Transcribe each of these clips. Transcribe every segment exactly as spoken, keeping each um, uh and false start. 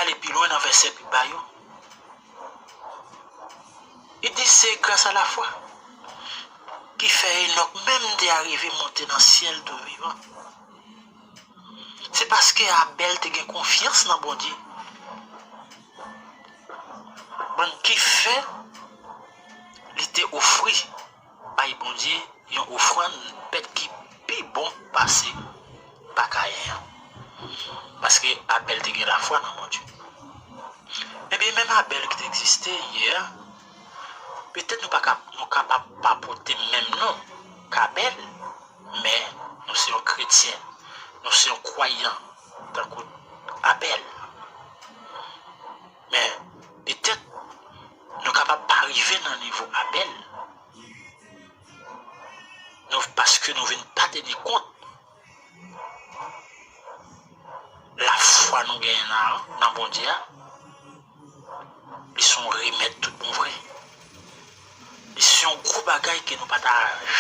ale pi lwen nan vèsè pi ba yo, li di se gras a lafwa ki fè Enòk menm te arive monte nan syèl tou vivan. Se paske Abèl te gen konfyans nan Bondye. Bon, ki fè li te ofri bay Bondye yon ofrann bèt ki pi bon pase pa Kayen an. Paske Abèl te gen lafwa nan Bondye. Ebyen, menm Abèl ki te egziste yè, petèt nou pa ka, nou kapab pa pote menm non k Abèl, men nou se yon kretyen, nou se yon kwayan tankou Abèl. Men, petèt, nou kapab pa rive nan nivo Abèl. Nou, paske nou vin pa teni kont lafwa nou genyen nan, nan Bondye a, li se yon remèd tout bon vre. Li se yon gwo bagay ke nou pa ta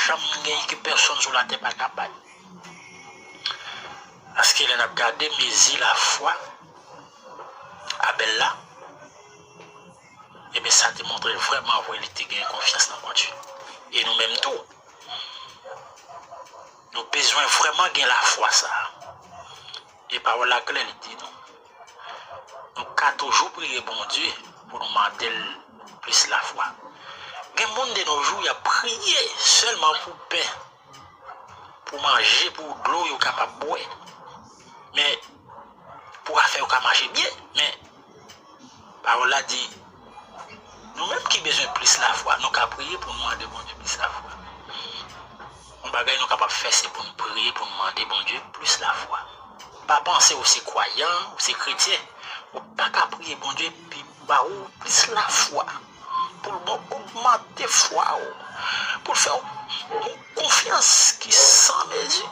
janm genyen, ke pèsonn sou latè pa ka bay. Paske lè n ap gade mezi lafwa Abèl la, ebyen, sa te montre vrèman vre li te gen konfyans nan Bondye. E nou menm tou, nou bezwen vrèman gen lafwa sa a. E pawòl la klè, li di nou, nou ka toujou priye Bondye pou nou mande l plis lafwa. Gen moun de nos jours, y ap priye sèlman pou pen, pou manje, pou dlo yo kapab bwè. Men, pou afè yo ka mache byen, men pawòl la di, nou menm ki bezwen plis lafwa, nou ka priye pou nou mande Bondye plis lafwa. Yon bagay nou kapab fè, se pou nou priye, pou nou mande Bondye plis lafwa. Pa panse ou se kwayan, ou se kretyen, ou pa ka priye Bondye pi ba ou plis lafwa, pou l bon ogmante fwa ou, pou l fè w yon konfyans ki san mezi.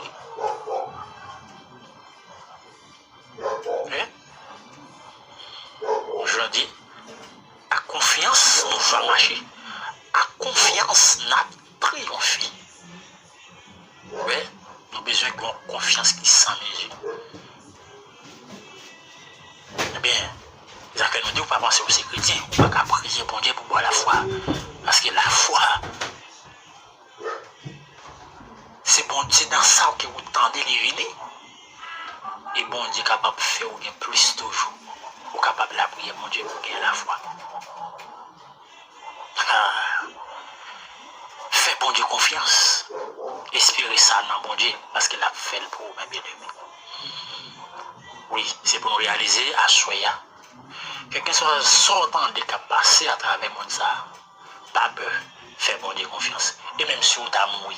Wi. Jodi, ak konfyans, nou va mache. Ak konfyans, n ap triyonfe. Wi, nou bezwen gen yon konfyans ki san mezi. Ebyen, sa fè nou di, ou pa panse ou se kretyen, ou pa ka priye Bondye pou ba w lafwa. Paske lafwa, se Bondye nan sa ke ou tande li vini. E Bondye kapab fè ou gen plis toujou. Ou kapab lapriye Bondye pou gen lafwa. Ah. Fè Bondye konfyans. Espere sa nan Bondye, paske l ap fè l pou ou, men byeneme. Wi, se pou nou reyalize aswè a. Kèlkeswa sa w tande k ap pase atravè mond sa a, pa pè, fè Bondye konfyans. E menm si w ta mouri,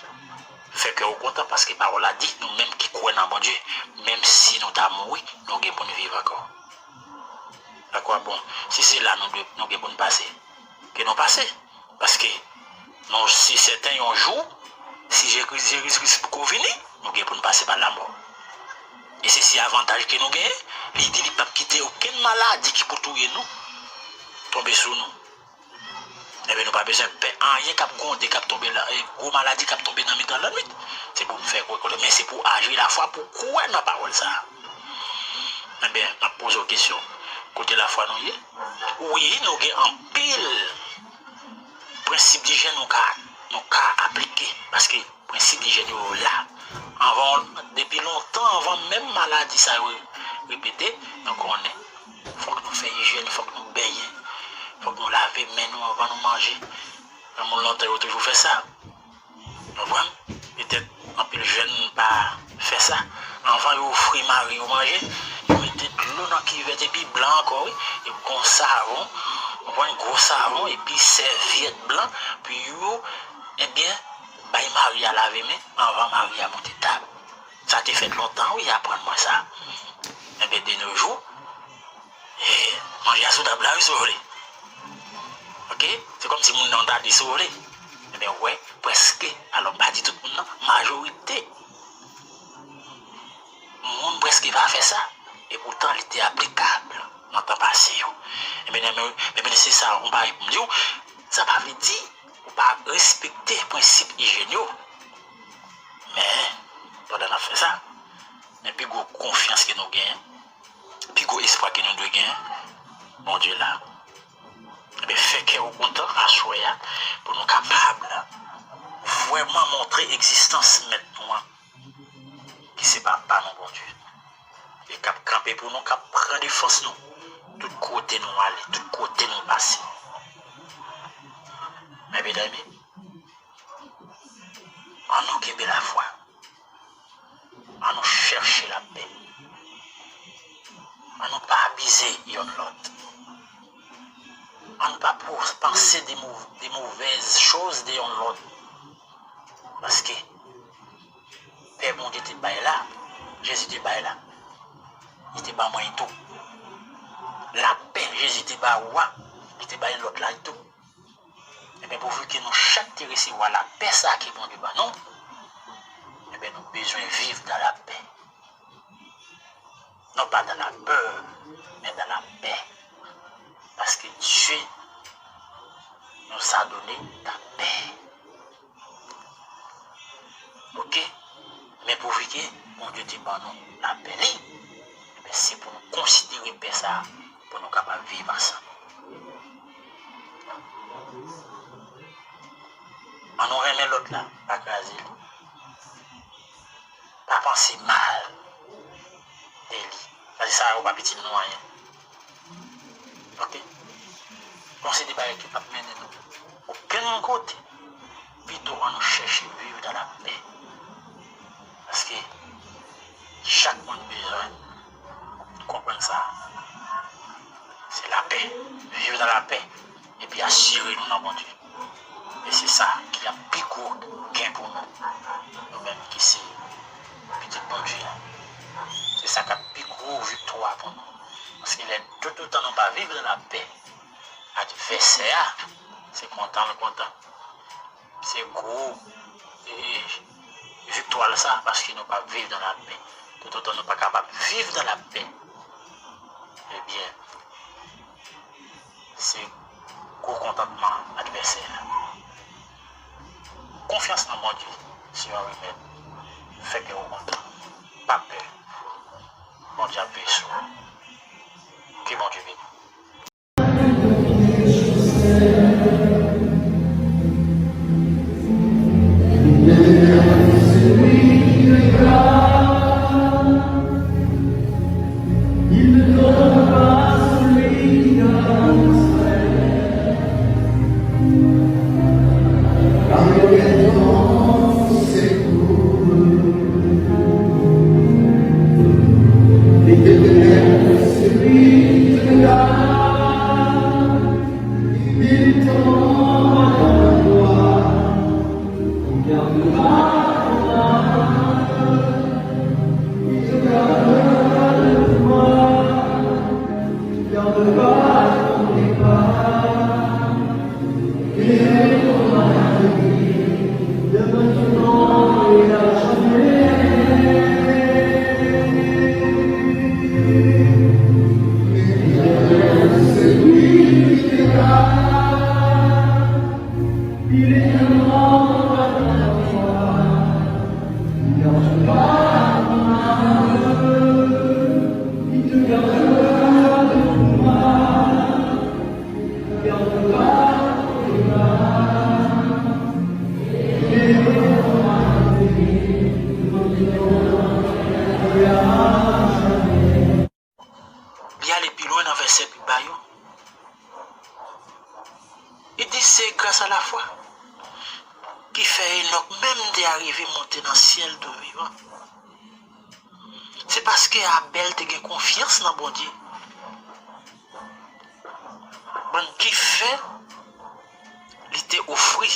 fè kè w kontan, paske pawòl la di, nou menm ki kwè nan Bondye, menm si nou ta mouri, nou gen pou n viv ankò. Akwabon, si se la nou dwe, nou gen pou n pase, ke nou pase. Paske, nou, se sèten, yon jou, si Jezi, Jezi Kris poko vini, nou gen pou n pase pa lanmò. E se si avantaj ke nou genyen, li di li p ap kite okenn maladi ki pou touye nou, tonbe sou nou. Ebyen, nou pa bezwen pè anyen k ap gwonde, k ap tonbe la, e gwo maladi k ap tonbe nan mitan lannwit. Se pou m fè kwè, men se pou aji lafwa, pou kwè nan pawòl sa a. Ebyen, m ap poze w kesyon. Kote lafwa nou ye? Wi, nou gen anpil prensip dijyèn nou ka, nou ka aplike. Paske prensip dijyèn yo la. Anvan, depi lontan, anvan menm maladi sa yo repete, nou konnen. Fòk nou fè ijyèn, fòk nou benyen, fòk nou lave men nou anvan nou manje. Granmoun lontan yo toujou fè sa. Konprann? Petèt anpil jèn pa fè sa. Anvan yo ofri mari yo manje, yo mete dlo nan kivèt epi blan ankò, wi. Epi gon savon, konprann, gwo savon, epi sèvyèt blan, pou yo, ebyen, bay mari a lave men anvan mari a moute tab. Sa te fèt lontan, wi, aprann mwen sa. Ebyen, de nos jours, eh, manje a sou tab la, wi, si w vle. Oke? Se kòmsi moun nan ta di, si w vle. Ebyen, w wè, prèske, alò, m pa di tout moun nan, majorite moun prèske pa fè sa. E poutan, li te aplikab nan tan pase yo. Ebyen, men, men, men se sa, yon bagay pou m di w, sa pa vle di ou pa respekte prensip ijyèn yo. Men, pandan n ap fè sa, men pi gwo konfyans ke nou genyen, pi gwo espwa ke nou dwe genyen, Bondye la. Ebyen, fè kè w kontan aswè a pou nou kapab vrèman montre egzistans Mèt nou an, ki se Papa nou, Bondye, e k ap kanpe pou nou, k ap pran defans nou, tout kote nou ale, tout kote nou pase. Men, byeneme, ann nou kenbe lafwa. Ann nou chèche lapè. Ann nou pa abize yonn lòt. Ann nou pa pou- panse de mo- de movèz choz de yonn lòt. Paske pè Bondye te bay la, Jezi te bay la, li te ban mwen tou. Lapè Jezi te ba ou a, li te bay lòt la tou. Ebyen, pouvi ke nou chak te resevwa lapè sa a ke Bondye ban nou, ebyen, nou bezwen viv dans la paix. Non pas dans la peur, mais dans la paix. Parce que Dieu nous a donné la paix. Oke? Men pouvi ke Bondye te ban nou lapè li, ebyen, se pou nou konsidere pè sa a, pou nou kapab viv ansanm. Ann nou renmen lòt la, pa kraze li. Pa panse mal de li. Paske sa yo pa pitit nou anyen. Oke? Bon, se de bagay ki p ap mennen nou okenn kote. Pito ann nou chèche viv dans la paix. Paske chak moun bezwen konprann sa. Se lapè. Viv dans la paix. Epi asire nou nan Bondye. E se sa ki ap pi gwo gen pou nou. Nou menm ki se pitit Bondye a. Se sa k ap pi gwo viktwa pou nou. Paske lè toutotan nou pa viv dans la paix, advèsè a, se kontan l kontan. Se gwo, e, viktwa l sa, paske nou pa viv dans la paix. Toutotan nou pa kapab viv dans la paix, ebyen, se gwo kontantman advèsè a. Konfyans nan Bondye, se yon remèd. Fè kè w kontan. Pa pè. Bondye ap veye sou ou. Ke Bondye beni w. Li ale pi lwen nan vèsè ke l ba yo. Li di, se gras a lafwa ki fè Enòk menm te arive monte nan syèl tou vivan. Se paske Abèl te gen konfyans nan Bondye. Bon, ki fè li te ofri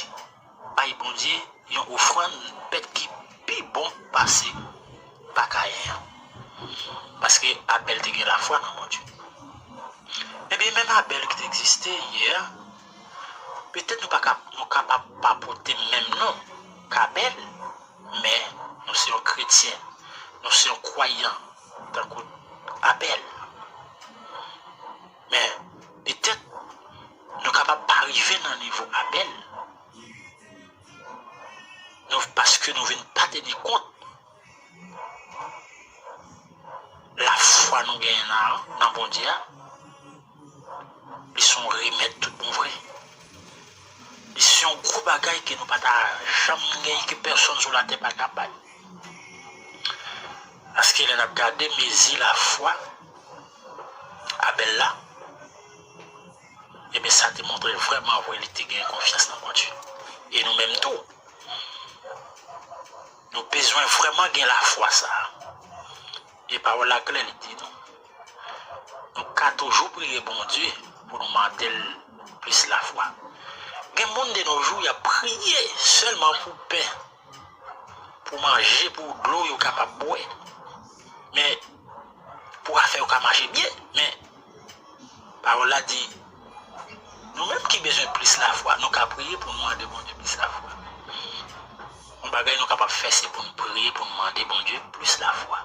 bay Bondye yon ofrann bèt ki pi bon pase pa Kayen an. Paske Abèl te gen lafwa nan Bondye. Ebyen, menm Abèl ki te egziste yè, petèt nou pa ka, nou kapab pa pote menm non k Abèl, men nou se yon kretyen, nou se yon kwayan tankou Abèl. Men, petèt, nou kapab pa rive nan nivo Abèl. Nou, paske nou vin pa teni kont lafwa nou genyen nan, nan Bondye a. Li se yon remèd tout bon vre. Li se yon gwo bagay ke nou pa ta janm genyen, ke pèsonn sou latè pa ka bay. Paske lè n ap gade mezi lafwa Abèl la, ebyen, sa te montre vrèman vre li te gen konfyans nan Bondye. E nou menm tou, nou bezwen vrèman gen lafwa sa a. E pawòl la klè, li di nou, nou ka toujou priye Bondye pou nou mande l plis lafwa. Gen moun de nos jours, y ap priye sèlman pou pen, pou manje, pou dlo yo kapab bwè. Men, pou afè yo ka mache byen, men pawòl la di, nou menm ki bezwen plis lafwa, nou ka priye pou nou mande Bondye plis lafwa. Yon bagay nou kapab fè, se pou nou priye, pou nou mande Bondye plis lafwa.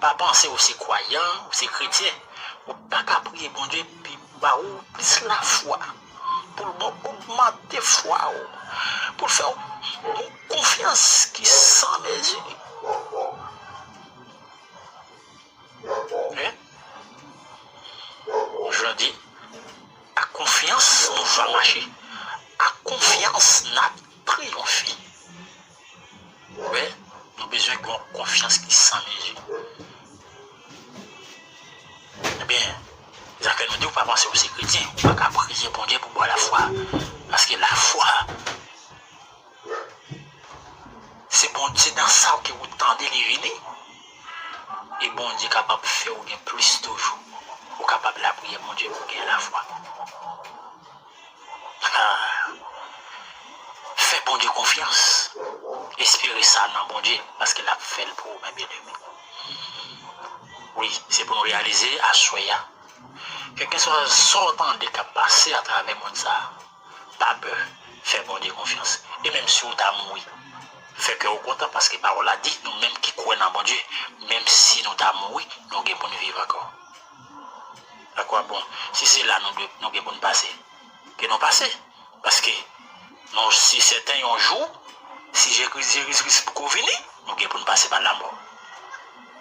Pa panse ou se kwayan, ou se kretyen, ou pa ka priye Bondye pi ba ou plis lafwa, pou l ba w ogmante fwa w, pou l fè w yon konfyans ki san mezi. Wi. Jodi, ak konfyans, nou va mache. Ak konfyans, n ap triyonfe. Wi, nou bezwen gen yon konfyans ki san mezi. Ebyen, sa fè nou di, ou pa panse ou se kretyen, ou pa ka priye Bondye pou ba w lafwa. Paske lafwa, se Bondye, se nan sa ke ou tande li vini. E Bondye kapab fè w gen plis toujou. Ou kapab lapriyè Bondye pou w gen lafwa. Ah. Fè Bondye konfyans. Espere sa nan Bondye, paske l ap fè l pou ou, men byeneme. Wi, se pou nou reyalize aswè a. Kèlkeswa sa w tande k ap pase atravè mond sa a, pa pè, fè Bondye konfyans. E menm si w ta mouri, fè kè w kontan, paske pawòl la di, nou menm ki kwè nan Bondye, menm si nou ta mouri, nou gen pou n viv ankò. Akwabon, si se la nou dwe, nou gen pou n pase, ke nou pase. Paske nou, se sèten, yon jou, si Jezi, Jezi Kris poko vini, nou gen pou n pase pa lamò.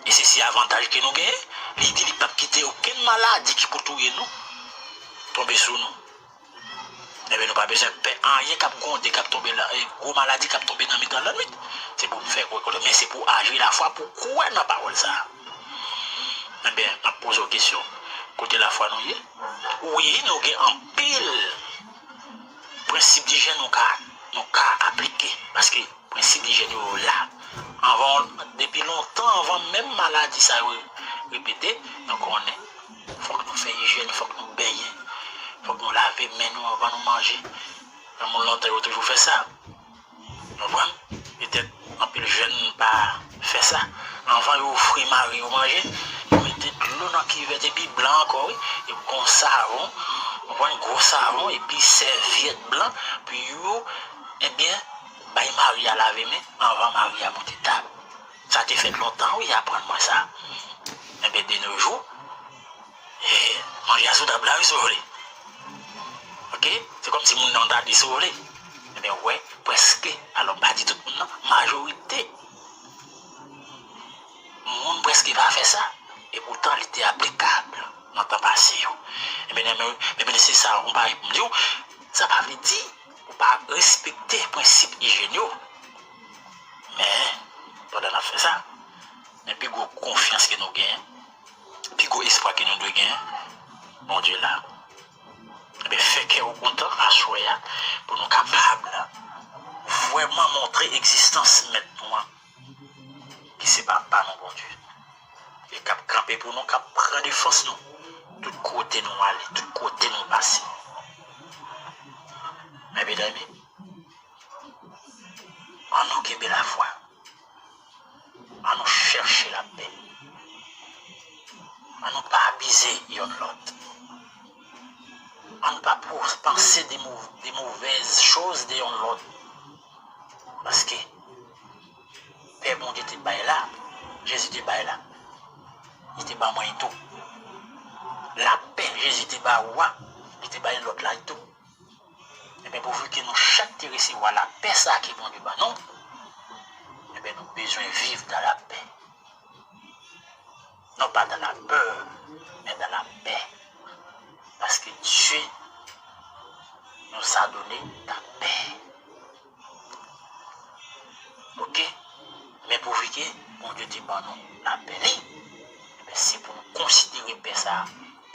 E se si avantaj ke nou genyen, li di li p ap kite okenn maladi ki pou touye nou tonbe sou nou. Ebyen, nou pa bezwen pè anyen k ap gwonde, k ap tonbe la, e gwo maladi k ap tonbe nan mitan lannwit. Se pou nou fè kòrèk, men se pou aji lafwa, pou kwè nan pawòl sa a. Ebyen, m ap poze w kesyon. Kote lafwa nou ye? Wi, nou gen anpil prensip dijyèn nou ka, nou ka aplike, paske prensip dijyèn yo la. Anvan, depi lontan, anvan menm maladi sa yo repete, nou konnen. Fòk nou fè ijyèn, fòk nou benyen, fòk nou lave men nou anvan nou manje. Nan moun lontan, yo toujou fè sa. Konprann? Petèt anpil jèn pa fè sa. Anvan yo ofri mari yo manje, yo mete dlo nan kivèt epi blan ankò, wi. Epi gon savon, konprann, gwo savon, epi sèvyèt blan, pou yo, ebyen, bay mari a lave men anvan mari a moute tab. Sa te fèt lontan, wi, y aprann mwen sa. Ebyen, de nos jours, eh, manje a sou tab la, wi, si w vle. Oke? Se kòmsi moun nan ta di, si w vle. Ebyen, w wè, prèske, alò, m pa di tout moun, non, majorite moun prèske pa fè sa. E poutan, li te aplikab nan tan pase yo. Ebyen, men, men, men se sa, yon bagay pou m di w, sa pa vle di ou pa respekte prensip ijyèn yo. Men, pandan n ap fè sa, men pi gwo konfyans ke nou genyen, pi gwo espwa ke nou dwe genyen, Bondye la. Ebyen, fè kè w kontan aswè a, pou nou kapab vrèman montre egzistans Mèt nou an, ki se Papa nou, Bondye. E k ap kanpe pou nou, k ap pran defans nou, tout kote nou ale, tout kote nou pase. Men, medam, ann nou kenbe lafwa. Ann nou chèche lapè. Ann nou pa abize yonn lòt. Ann nou pa pou, panse de mo-, de movèz choz de yonn lòt. Paske pè Bondye te bay la, Jezi te bay la, li te ban mwen tou. Lapè Jezi te ba ou a, li te bay lòt la tou. Ebyen, pouvi ke nou chak te resevwa lapè sa a ke Bondye ban nou, ebyen, nou bezwen viv dans la paix. Non pas dans la peur, mais dans la paix. Paske Dye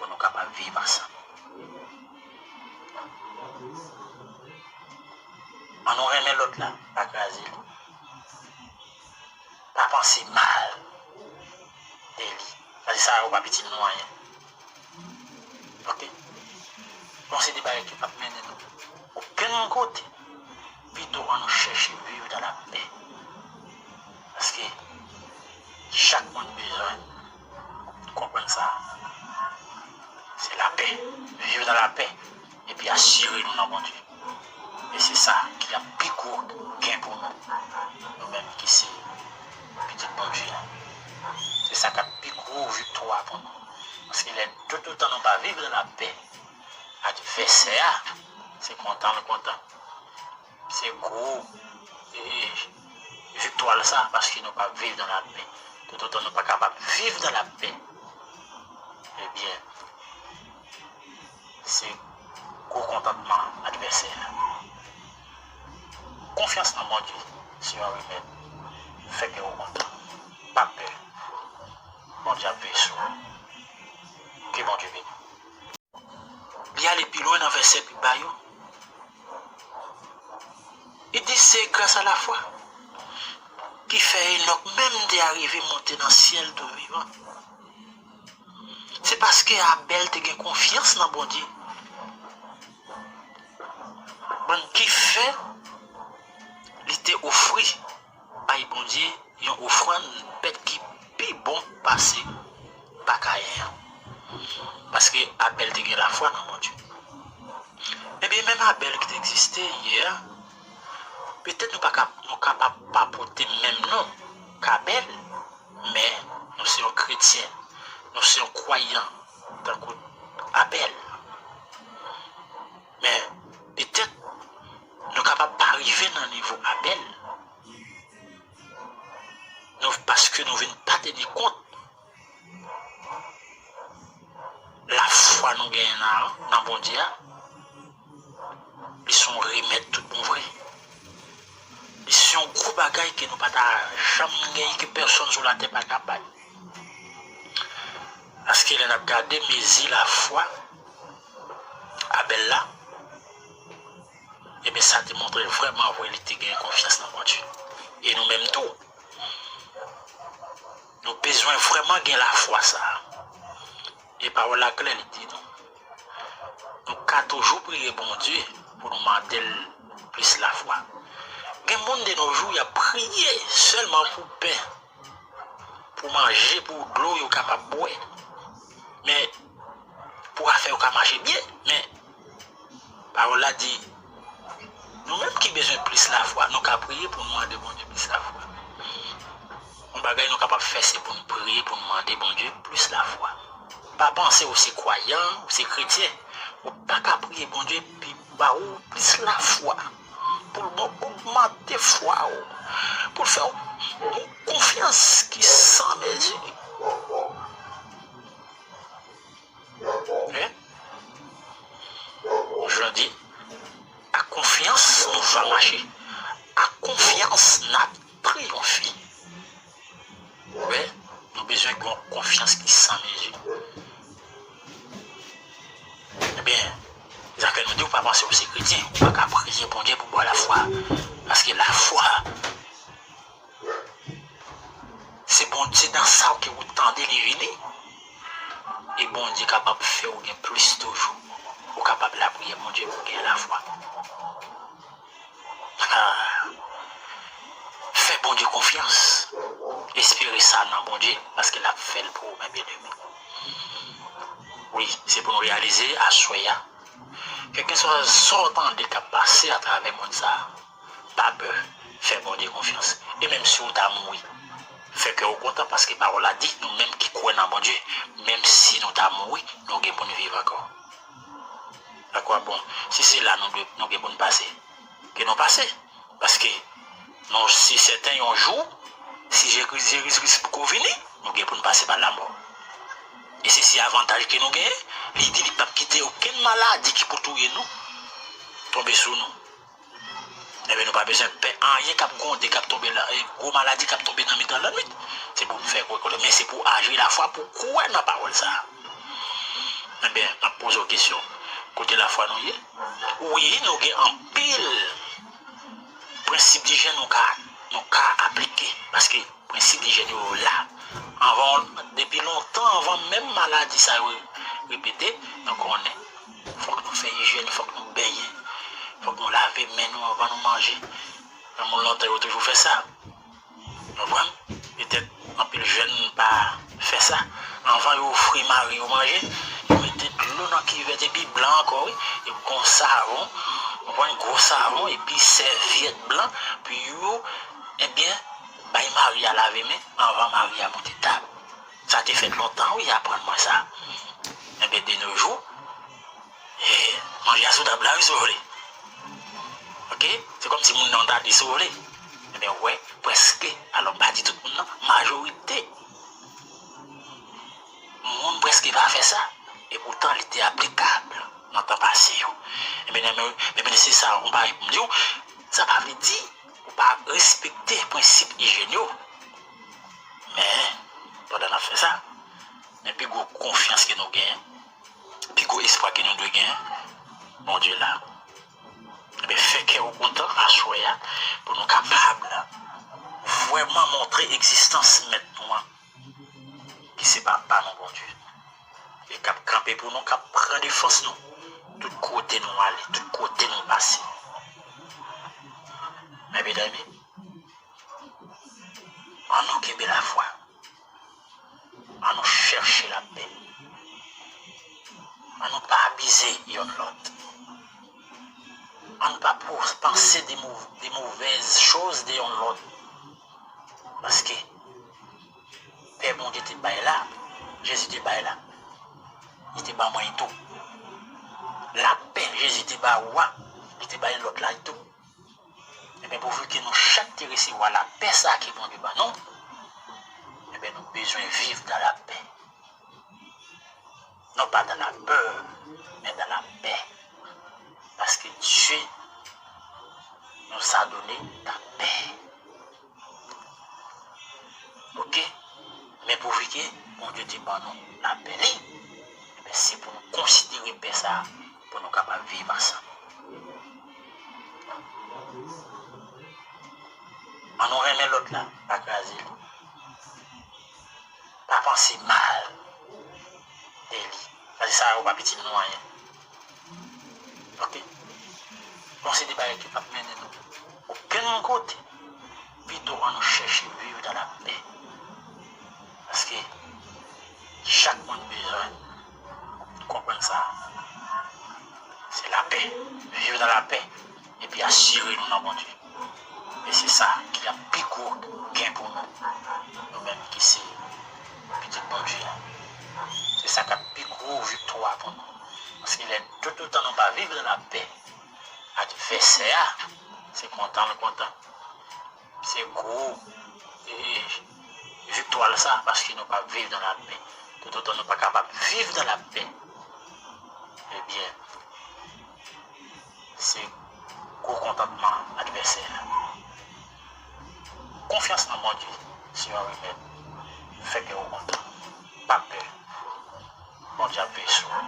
pou nou kapab viv ansanm. Ann nou renmen lòt la, pa kraze li. Pa panse mal de li. Paske sa yo p ap itil nou anyen. Oke? Bon, se de bagay ki p ap mennen nou okenn kote. Pito ann nou chèche viv dans la paix. Paske chak moun bezwen konprann sa. Se lapè. Viv dans la paix. Epi asire nou nan Bondye. E se sa ki ap pi gwo gen pou nou. Nou menm ki se pitit Bondye a. Se sa k ap pi gwo viktwa pou nou. Paske lè toutotan nou pa viv dans la paix, advèsè a, se kontan l kontan. Se gwo, e, viktwa l sa, paske nou pa viv dans la paix. Toutotan nou pa kapab viv dans la paix, ebyen, se gwo kontantman advèsè a. Konfyans nan Bondye, se yon remèd. Fè kè w kontan. Pa pè. Bondye ap veye sou ou. Ke Bondye beni w. Li ale pi lwen nan vèsè pi ba yo. Li di, se gras a lafwa ki fè Enòk menm te arive monte nan syèl tou vivan. Se paske Abèl te gen konfyans nan Bondye. Bon, ki fè li te ofri bay Bondye yon ofrann bèt ki pi bon pase pa Kayen an. Paske Abèl te gen lafwa nan Bondye. Ebyen, menm Abèl ki te egziste yè a, petèt nou pa ka, nou kapab pa pote menm non k Abèl, men nou se yon kretyen, nou se yon kwayan tankou Abèl. Men, petèt, nou kapab pa rive nan nivo Abèl. Nou, paske nou vin pa teni kont lafwa nou genyen nan, nan Bondye a, li se yon remèd tout bon vre. Li se yon gwo bagay ke nou pa ta janm genyen, ke pèsonn sou latè pa ka bay. Paske lè n ap gade mezi lafwa Abèl la, ebyen, sa te montre vrèman vre li te gen konfyans nan Bondye. E nou menm tou, nou bezwen vrèman gen lafwa sa a. E pawòl la klè, li di nou, nou ka toujou priye Bondye pou nou mande l plis lafwa. Gen moun de nos jours, y ap priye sèlman pou pen, pou manje, pou dlo yo kapab bwè. Men, pou afè yo ka mache byen, men pawòl la di, nou menm ki bezwen plis lafwa, nou ka priye pou nou mande Bondye plis lafwa. Yon bagay nou kapab fè, se pou nou priye, pou nou mande Bondye plis lafwa. Pa panse ou se kwayan, ou se kretyen, ou pa ka priye Bondye pi ba ou plis lafwa, pou l ba w ogmante fwa w, pou l fè w yon konfyans ki san mezi. Wi. Jodi, ak konfyans nou va mache. Ak konfyans n ap triyonfe. Wi, nou bezwen gen yon konfyans ki san mezi. Ebyen, sa fè nou di, ou pa panse ou se kretyen, ou pa ka priye Bondye pou ba w lafwa. Paske lafwa, se Bondye nan sa ke ou tande li vini. E Bondye kapab fè ou gen plis toujou. Ou kapab lapriyè Bondye pou w gen lafwa. Ah. Fè Bondye konfyans. Espere sa nan Bondye, paske l ap fè l pou ou, men byeneme. Wi, se pou nou reyalize aswè a. Kèlkeswa sa w tande k ap pase atravè mond sa a, pa pè, fè Bondye konfyans. E menm si w ta mouri, fè kè w kontan, paske pawòl la di, nou menm ki kwè nan Bondye, menm si nou ta mouri, nou gen pou n viv ankò. Akwabon, si se la nou dwe, nou gen pou n pase, ke nou pase. Paske nou, se sèten, yon jou, si Jezi, Jezi Kris poko vini, nou gen pou n pase pa lamò. E se, se avantaj ke nou genyen. Li di li p ap kite okenn maladi ki pou touye nou tonbe sou nou. Ebyen, nou pa bezwen pè anyen k ap gwonde, k ap tonbe la, e gwo maladi k ap tonbe nan mitan lannwit. Se pou nou fè kòrèk, men se pou aji lafwa, pou kwè nan pawòl sa a. Ebyen, m ap poze w kesyon. Kote lafwa nou ye? Wi, nou gen anpil prensip dijèn nou ka, nou ka aplike. Paske prensip dijèn yo la. Anvan, depi lontan, anvan menm maladi sa yo repete, nou konnen. Fòk nou fè ijyèn, fòk nou benyen, fòk nou lave men nou anvan nou manje. Nan moun lontan, yo toujou fè sa. Konprann? Petèt, anpil jèn pa fè sa. Anvan yo ofri mari yo manje, yo mete dlo nan kivèt epi blan ankò, wi. Epi gon savon, konprann, gwo savon, epi sèvyèt blan, pou yo, ebyen, bay mari a lave men anvan mari a moute tab. Sa te fèt lontan, wi, y aprann mwen sa. Ebyen, de nos jours, eh, manje a sou tab la, wi, si w vle. Oke? Se kòmsi moun nan ta di, si w vle. Ebyen, w wè, prèske, alò, m pa di tout moun nan, majorite moun prèske pa fè sa. E poutan, li te aplikab nan tan pase yo. Ebyen, men, men, men se sa, yon bagay pou m di w, sa pa vle di ou pa respekte prensip ijyèn yo. Men, pandan n ap fè sa, men pi gwo konfyans ke nou genyen, pi gwo espwa ke nou dwe genyen, Bondye la. Ebyen, fè kè w kontan aswè a, pou nou kapab vrèman montre egzistans Mèt nou an, ki se Papa nou, Bondye, e k ap kanpe pou nou, k ap pran defans nou, tout kote nou ale, tout kote nou pase. Men, medam, An nou kenbe lafwa. An nou chèche lapè. An nou pa abize yonn lòt. An nou pa pou panse de mo-, de movèz choz de yonn lòt. Paske pè Bondye te bay la, Jezi te bay la, li te ban mwen tou. Lapè Jezi te ba ou a, li te bay lòt la tou. Ebyen, pouvi ke nou chak te resevwa lapè sa a ke Bondye ban nou, ebyen, nou bezwen viv dans la paix. Non pas dans la peur, mais dans la paix. Paske Dye nous a donné la paix. Oke? Men pouvi ke Bondye te ban nou lapè li, ebyen, se pou nou konsidere pè sa a, pou nou kapab viv ansanm. An nou renmen lòt la, pa kraze li. Pa panse mal de li. Paske sa yo p ap itil nou anyen. Oke? Bon, se de bagay ki p ap mennen nou okenn kote. Pito an nou chèche viv dans la paix. Paske chak moun bezwen konprann sa. Se lapè. Viv dans la paix. Epi asire nou nan Bondye. E se sa ki la pi gwo gen pou nou, nou menm ki se pitit Bondye a. Se sa k ap pi gwo viktwa pou nou. Paske lè toutotan nou pa viv nan lapè, advèsè a, se kontan l kontan. Se gwo, e, viktwa l sa, paske nou pa viv nan lapè. Toutotan nou pa kapab viv nan lapè, ebyen, se gwo kontantman advèsè a. Konfyans nan Bondye se yon remèd. Fè kè w kontan. Pa pè. Bondye ap veye sou ou.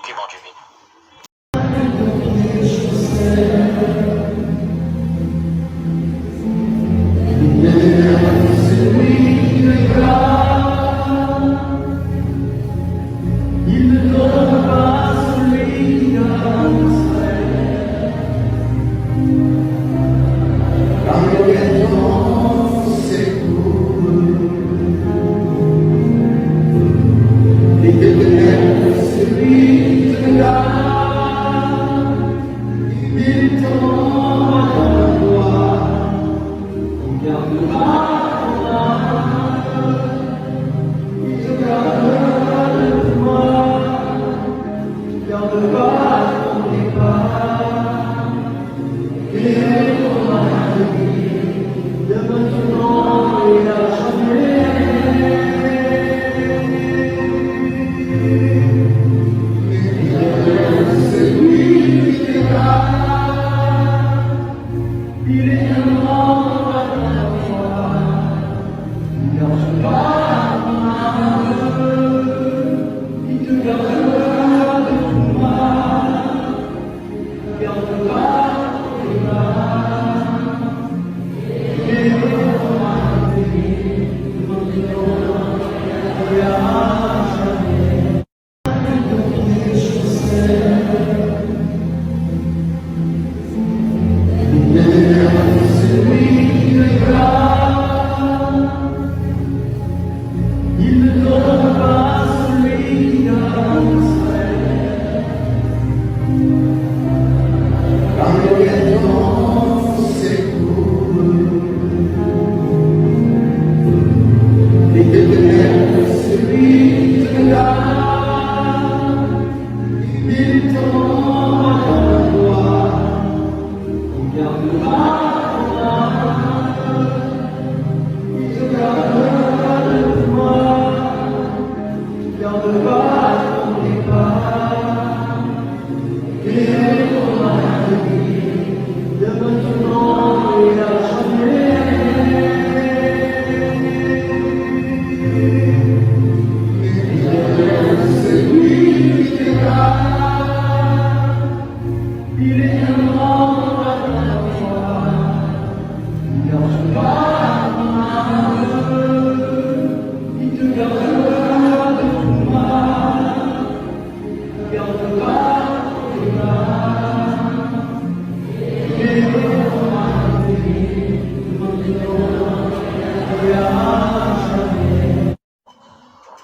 Ke Bondye beni w.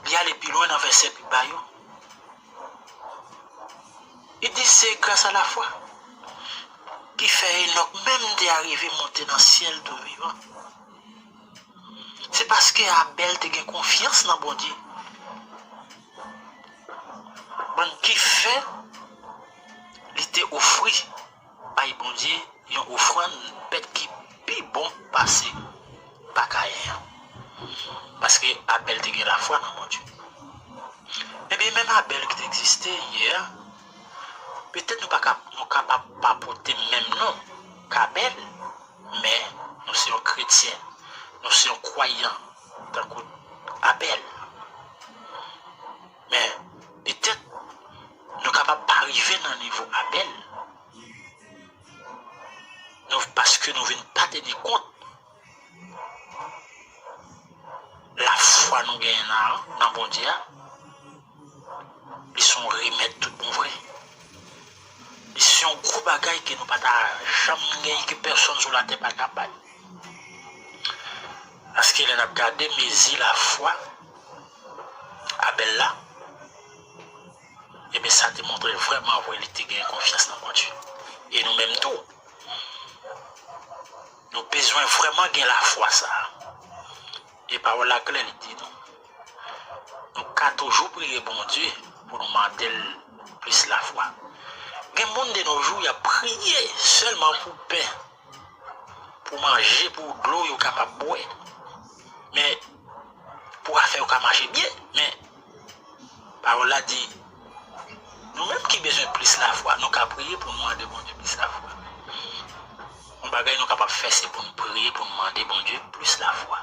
Li ale pi lwen nan vèsè pi ba yo. Li di se gras a lafwa ki fè Enòk menm te arive monte nan syèl tou vivan. Se paske Abèl te gen konfyans nan Bondye. Ban ki fè li te ofri bay Bondye yon ofrann bèt ki pi bon pase pa Kayen an. Paske Abèl te gen lafwa nan Bondye. Ebyen, menm Abèl ki te egziste yè a, petèt nou pa ka, nou kapab pa pote menm non k Abèl, men nou se yon kretyen, nou se yon kwayan, tankou Abèl. Men, petèt, nou kapab pa rive nan nivo Abèl, nou, paske nou vin pa teni kont lafwa nou genyen nan, nan Bondye a. Li se yon remèd tout bon vre. Li se yon gwo bagay ke nou pa ta janm genyen, ke pèsonn sou latè pa ka bay. Paske lè n ap gade mezi lafwa Abèl la, ebyen, sa te montre vrèman vre li te gen konfyans nan Bondye. E nou menm tou, nou bezwen vrèman gen lafwa sa a. E pawòl la klè, li di nou, nou ka toujou priye Bondye pou nou mande l plis lafwa. Gen moun de nos jours, y ap priye sèlman pou pen, pou manje, pou dlo yo kapab bwè. Men, pou afè yo ka mache byen, men pawòl la di, nou menm ki bezwen plis lafwa, nou ka priye pou nou mande Bondye plis lafwa. Yon bagay nou kapab fè, se pou nou priye, pou nou mande Bondye plis lafwa.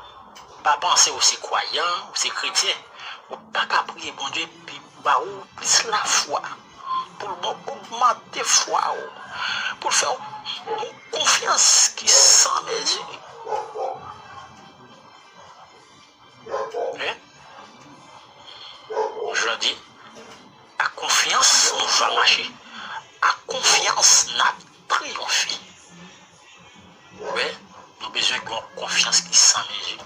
Pa panse ou se kwayan, ou se kretyen, ou pa ka priye Bondye pi ba ou plis lafwa, pou l ba w ogmante fwa w, pou l fè w yon konfyans ki san mezi. Hein? Jodi, ak konfyans nou va mache. Ak konfyans n ap triyonfe. Wi, nou bezwen gen yon konfyans ki san mezi.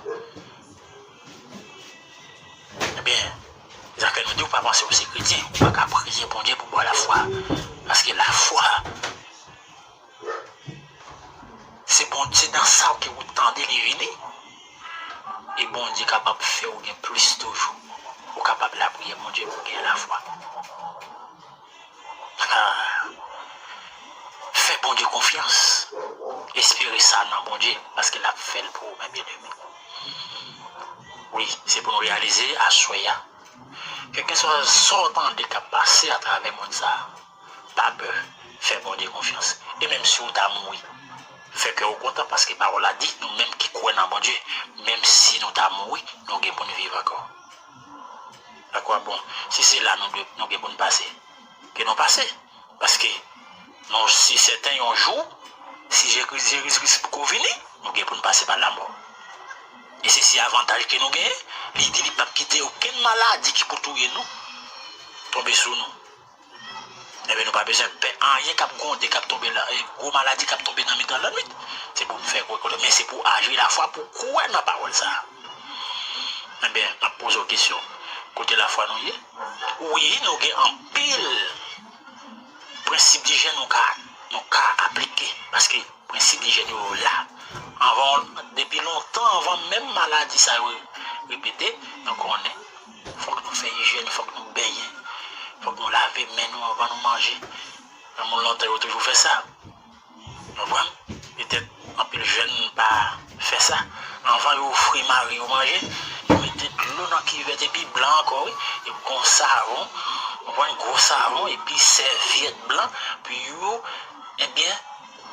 Ebyen, se sa fè nou di, ou pa panse ou se kretyen, ou pa ka priye Bondye pou ba w lafwa. Paske lafwa, se Bondye, se nan sa ke ou tande li vini. E Bondye kapab fè ou gen plis toujou. Ou kapab lapriyè Bondye pou gen lafwa. Ah. Fè Bondye konfyans. Espere sa nan Bondye, paske l ap fè l pou ou, men byeneme. Wi, se pou nou reyalize aswè a. Kèlkeswa sa w tande k ap pase atravè mond sa a, pa pè, fè Bondye konfyans. E menm si w ta mouri, fè kè w kontan, paske pawòl la di, nou menm ki kwè nan Bondye, menm si nou ta mouri, nou gen pou n viv ankò. Akwa bon, si se la nou dwe, nou gen pou n pase, ke nou pase. Paske, nou, si sèten yon jou, si Jezi Kris poko vini, nou gen pou n pase pa lamò. E se si avantaj ke nou genyen, li di li p ap kite okenn maladi ki pou touye nou tonbe sou nou. Ebyen, nou pa bezwen pè anyen k ap gwonde, k ap tonbe la, e gwo maladi k ap tonbe nan mitan lannwit. Se pou n fè kòrèk, men se pou aji lafwa, pou kwè nan pawòl sa a. Ebyen, m ap poze w kesyon. Kote lafwa nou ye? Wi, nou gen anpil prensip dijyèn nou ka, nou ka aplike. Paske prensip dijyèn yo la. Anvan, depi lontan, anvan menm maladi sa yo repete, nou konnen. Fòk nou fè ijyèn, fòk nou benyen. Fòk nou lave men nou anvan nou manje. Nan moun lontan, yo toujou fè sa. Konprann? Petèt, anpil jèn pa fè sa. Anvan yo ofri mari yo manje, yo mete dlo nan kivèt epi blan ankò, wi. Epi gon savon, konprann, gwo savon, epi sèvyèt blan, pou yo, ebyen,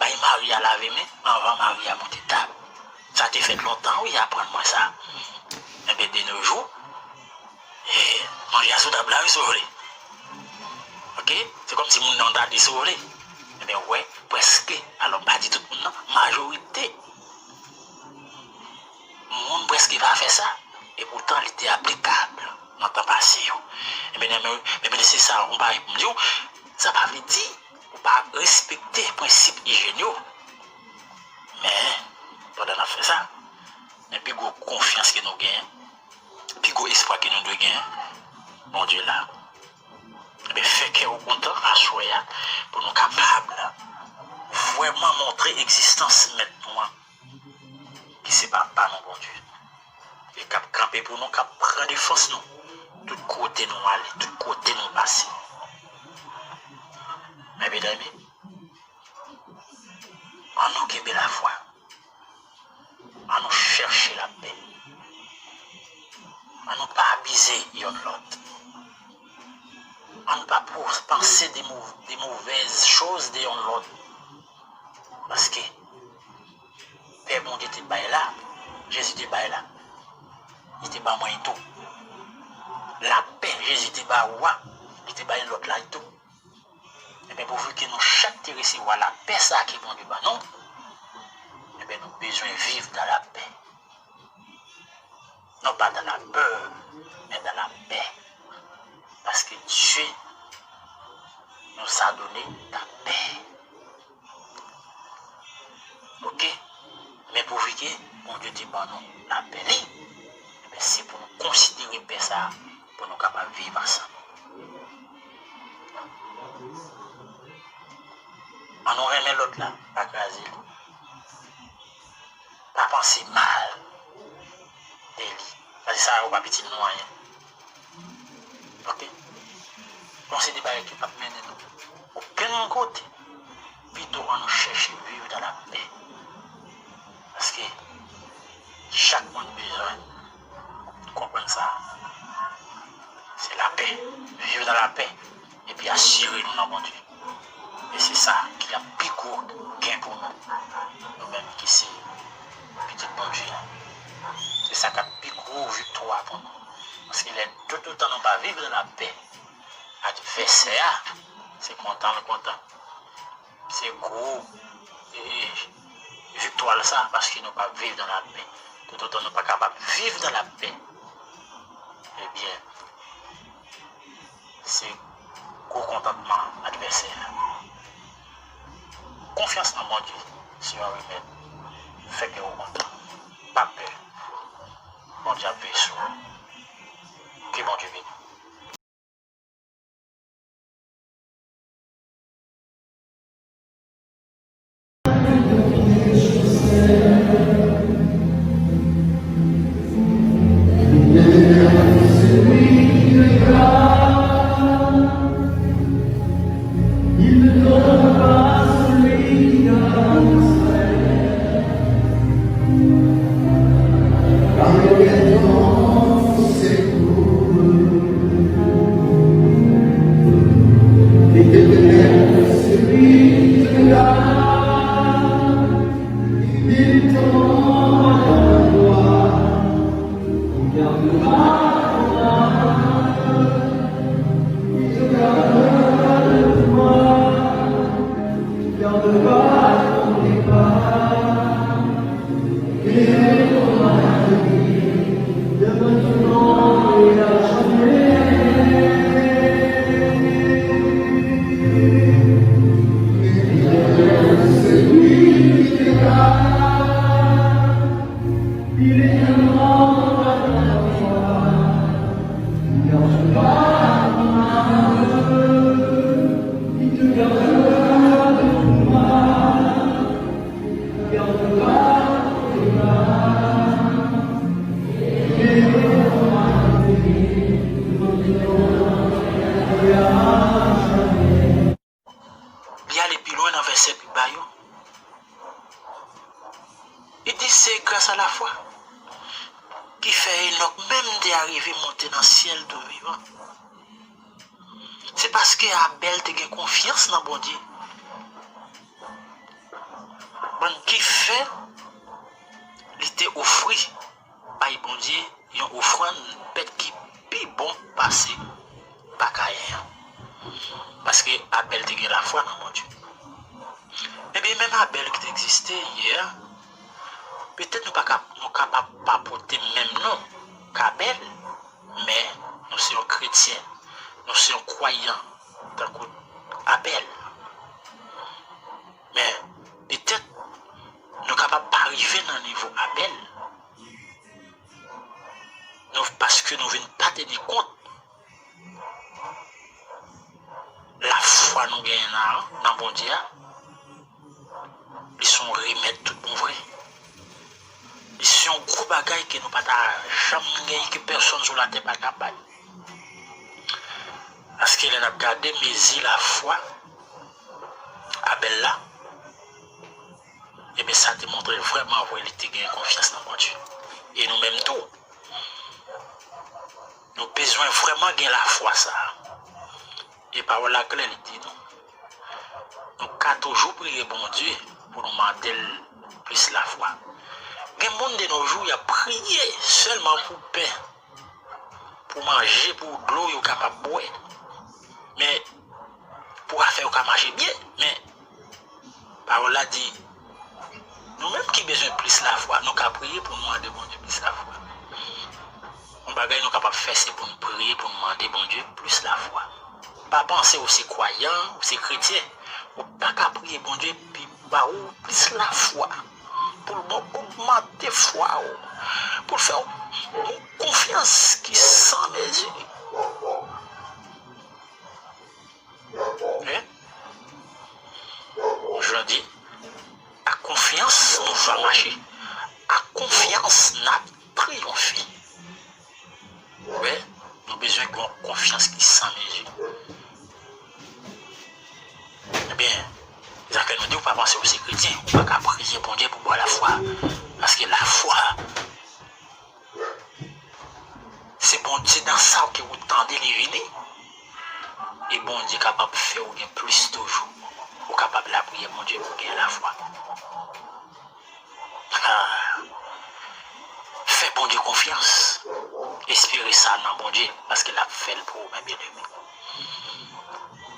bay mari a lave men anvan mari a moute tab. Sa te fèt lontan, wi, aprann mwen sa. Ebyen, de nos jours, e, manje a sou tab la, wi, si w vle. Oke? Se kòmsi moun nan ta di, si w vle. Ebyen, w wè, prèske, alò, m pa di tout moun nan, majorite moun prèske pa fè sa. E poutan, li te aplikab nan tan pase yo. Ebyen, men, men, men se sa, yon bagay pou m di w, sa pa vle di ou pa respekte prensip ijyèn yo. Men, pandan n ap fè sa, men pi gwo konfyans ke nou genyen, pi gwo espwa ke nou dwe genyen, Bondye la. Ebyen, fè kè w kontan aswè a, pou nou kapab vrèman montre egzistans Mèt nou an, ki se Papa nou, Bondye, e k ap kanpe pou nou, k ap pran defans nou, tout kote nou ale, tout kote nou pase. Men, medam, ann nou kenbe lafwa. Ann nou chèche lapè. Ann nou pa abize yonn lòt. Ann nou pa pou, panse de mo-, de movèz choz de yonn lòt. Paske pè Bondye te bay la, Jezi te bay la, li te ban mwen tou. Lapè Jezi te ba ou a, li te bay lòt la tou. Ebyen, pouvi ke nou chak te resevwa lapè sa a ke Bondye ban nou, ebyen, nou bezwen viv dans la paix. Non pas dans la peur, mais dans la paix. Parce que Dieu nous a donné la paix. Oke? Men pouvi ke Bondye te ban nou lapè li, ebyen, se pou nou konsidere pè sa a pou nou kapab viv ansanm. Ann nou renmen lòt la, pa kraze li. Pa panse mal de li. Paske sa yo p ap itil nou anyen. Oke? Bon, se de bagay ki p ap mennen nou okenn kote. Pito ann nou chèche viv dans la paix. Paske chak moun bezwen konprann sa. Se lapè. Viv dans la paix. Epi asire nou nan Bondye. E se sa ki ap pi gwo gen pou nou. Nou menm ki se pitit Bondye a. Se sa k ap pi gwo viktwa pou nou. Paske lè toutotan nou pa viv dans la paix, advèsè a, se kontan l kontan. Se gwo, e, viktwa l sa, paske nou pa viv dans la paix. Toutotan nou pa kapab viv dans la paix, ebyen, se gwo kontantman advèsè a. Konfyans nan Bondye se yon remèd. Fè kè w kontan. Pa pè. Bondye ap veye sou ou. Ke Bondye beni w. rive monte nan syèl tou vivan. Se paske Abèl te gen konfyans nan Bondye. Ban ki fè li te ofri bay Bondye yon ofrann bèt ki pi bon pase pa Kayen an. Paske Abèl te gen lafwa nan Bondye. Ebyen, menm Abèl ki te egziste yè, petèt nou pa ka, nou kapab pa pote menm non k Abèl, men nou se yon kretyen, nou se yon kwayan tankou Abèl. Men, petèt, nou kapab pa rive nan nivo Abèl. Nou, paske nou vin pa teni kont lafwa nou genyen nan, nan Bondye a, li se yon remèd tout bon vre. Li se yon gwo bagay ke nou pa ta janm genyen, ke pèsonn sou latè pa ka bay. Paske lè n ap gade mezi lafwa Abèl la, ebyen, sa te montre vrèman vre li te gen konfyans nan Bondye. E nou menm tou, nou bezwen vrèman gen lafwa sa a. E pawòl la klè, li di nou, nou ka toujou priye Bondye pou nou mande l plis lafwa. Gen moun de nos jours, y ap priye sèlman pou pen, pou manje, pou dlo yo kapab bwè. Men, pou afè yo ka mache byen, men pawòl la di, nou menm ki bezwen plis lafwa, nou ka priye pou nou mande Bondye plis lafwa. Yon bagay nou kapab fè, se pou nou priye, pou nou mande Bondye plis lafwa. Pa panse ou se kwayan, ou se kretyen, ou pa ka priye Bondye pi ba ou plis lafwa, pou l bon ogmante fwa ou, pou l fè w yon konfyans ki san mezi. Wi. Jodi, ak konfyans nou va mache. Ak konfyans n ap triyonfe. Wi, nou bezwen gen yon konfyans ki san mezi. Ebyen, sa fè nou di ou pa panse ou se kretyen, ou pa ka priye Bondye pou ba w lafwa. Paske lafwa, se Bondye nan sa ke ou tande li vini. E Bondye kapab fè ou gen plis toujou. Ou kapab lapriye Bondye pou gen lafwa. Ah. Fè Bondye konfyans. Espere sa nan Bondye, paske l ap fè l pou ou, men byeneme.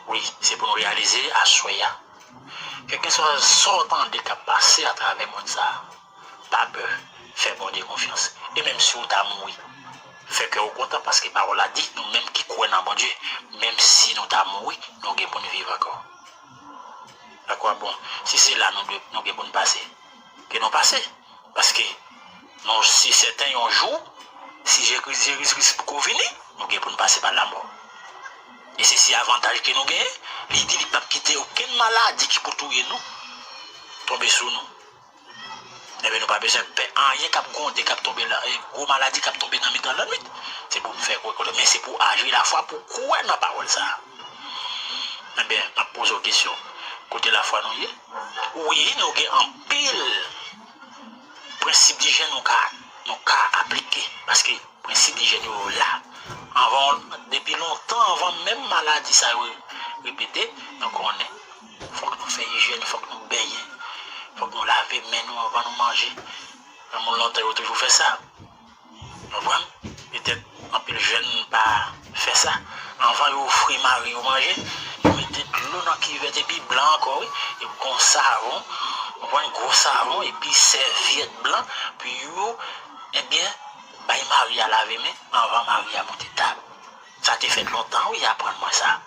Wi, se pou nou reyalize aswè a. Kèlkeswa sa w tande k ap pase atravè mond sa a, pa pè, fè Bondye konfyans. E menm si w ta mouri, fè kè w kontan, paske pawòl la di, nou menm ki kwè nan Bondye, menm si nou ta mouri, nou gen pou n viv ankò. Akwabon, si se la nou dwe, nou gen pou n pase, ke nou pase. Paske, nou si sèten yon jou, si Jezi, Jezi Kris poko vini, nou gen pou n pase pa lanmò. E se si avantaj ke nou genyen, li di li p ap kite okenn maladi ki pou touye nou tonbe sou nou. Ebyen, nou pa bezwen pè anyen k ap gwonde, k ap tonbe la, e gwo maladi k ap tonbe nan mitan lannwit. Se pou m fè kwè, men se pou aji lafwa, pou kwè nan pawòl sa a. Ebyen, m ap poze w kesyon. Kote lafwa nou ye? Wi, nou gen anpil prensip dijyèn nou ka, nou ka aplike. Paske prensip dijyèn yo la. Anvan, depi lontan, anvan menm maladi sa yo repete, nou konnen. Fòk nou fè ijyèn, fòk nou benyen. Fòk nou lave men nou anvan nou manje. Nan moun lontan, yo toujou fè sa. Konprann? Petèt anpil jèn pa fè sa. Anvan yo ofri mari yo manje, yo mete dlo nan kivèt epi blan ankò, wi. Epi gon savon, konprann, gwo savon, epi sèvyèt blan, pou yo, ebyen, bay mari a lave men anvan mari a moute tab. Sa te fèt lontan, wi, aprann mwen sa.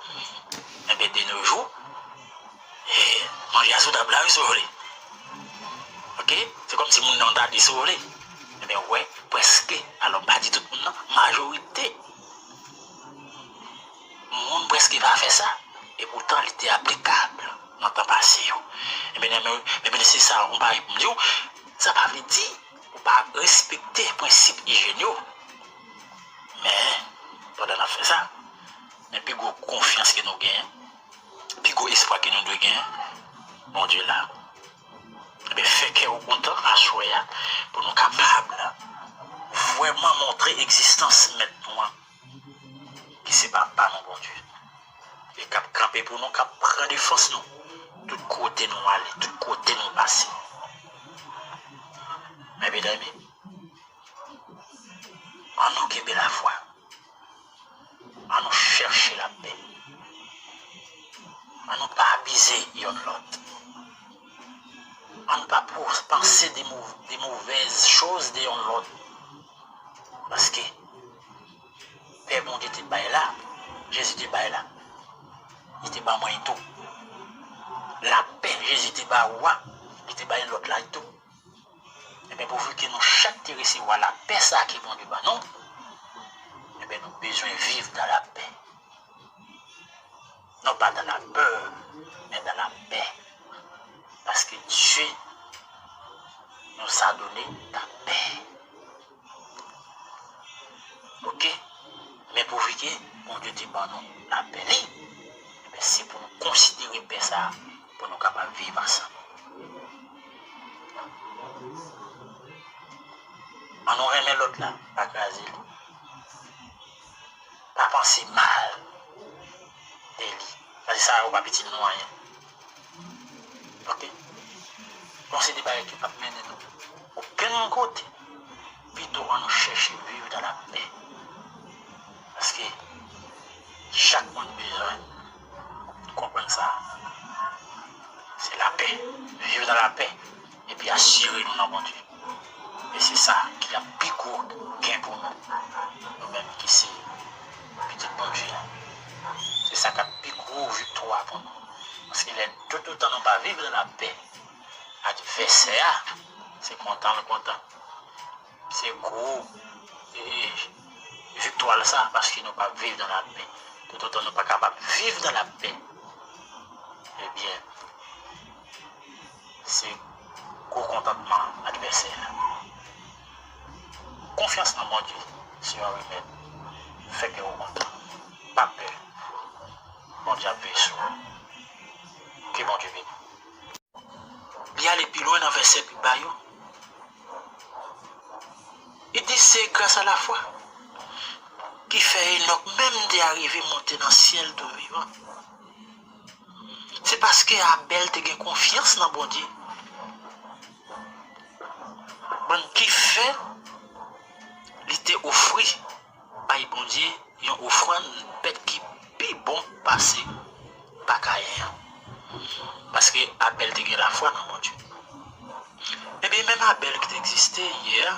Ebyen, de nos jours, e, manje a sou tab la, wi, si w vle. Oke? Se kòmsi moun nan ta di, si w vle. Ebyen, w wè, prèske, alò, m pa di tout moun nan, majorite moun prèske pa fè sa. E poutan, li te aplikab nan tan pase yo. Ebyen, men, men, men se sa, yon bagay pou m di w, sa pa vle di ou pa respekte prensip ijyèn yo. Men, pandan n ap fè sa, men pi gwo konfyans ke nou genyen, pi gwo espwa ke nou dwe genyen, Bondye la. Ebyen, fè kè w kontan aswè a, pou nou kapab vrèman montre egzistans Mèt nou an, ki se Papa nou, Bondye, e k ap kanpe pou nou, k ap pran defans nou, tout kote nou ale, tout kote nou pase. Men, byeneme, ann nou kenbe lafwa. Ann nou chèche lapè. Ann nou pa abize yonn lòt. Ann nou pa pou- panse de, mo- de movèz choz de yonn lòt. Paske pè Bondye te bay la, Jezi te bay la, li te ban mwen tou. Lapè Jezi te ba ou a, li te bay lòt la tou. Ebyen, pouvi ke nou chak te resevwa lapè sa a ke Bondye ban nou, ebyen, nou bezwen viv dans la paix. Non pas dans la peur, mais dans la paix. Parce que Dieu nous a donné la paix. Ok? Men pouvi ke Bondye te ban nou lapè li, ebyen, se pou nou konsidere pè sa a, pou nou kapab viv ansanm. Ann nou renmen lòt la, pa kraze li. Pa panse mal de li. Sa se sa yo pa pitit nou anyen. Ok? Bon, se de bagay ki p ap mennen nou okenn kote. Pito ann nou chèche viv dans la paix. Paske chak moun bezwen konprann sa. Se lapè. Viv dans la paix. Epi asire nou nan Bondye. E se sa ki ap pi gwo gen pou nou. Nou menm ki se pitit Bondye. Se sa k ap pi gwo viktwa pou nou. Paske lè toutotan nou pa viv dans la paix, advèsè a, se kontan l kontan. Se gwo, e, viktwa l sa, paske nou pa viv dans la paix. Toutotan nou pa kapab viv dans la paix, ebyen, se gwo kontantman advèsè a. Konfyans nan Bondye se yon remèd. Fè kè w kontan. Pa pè. Bondye ap veye sou ou. Ke Bondye beni w. Li ale pi lwen nan vèsè pi ba yo. Li di, se gras a lafwa ki fè Enòk menm te arive monte nan syèl tou vivan. Se paske Abèl te gen konfyans nan Bondye. Bon, ki fè li te ofri bay Bondye yon ofrann bèt ki pi bon pase pa Kayen an. Paske Abèl te gen lafwa nan Bondye. Ebyen, menm Abèl ki te egziste yè a,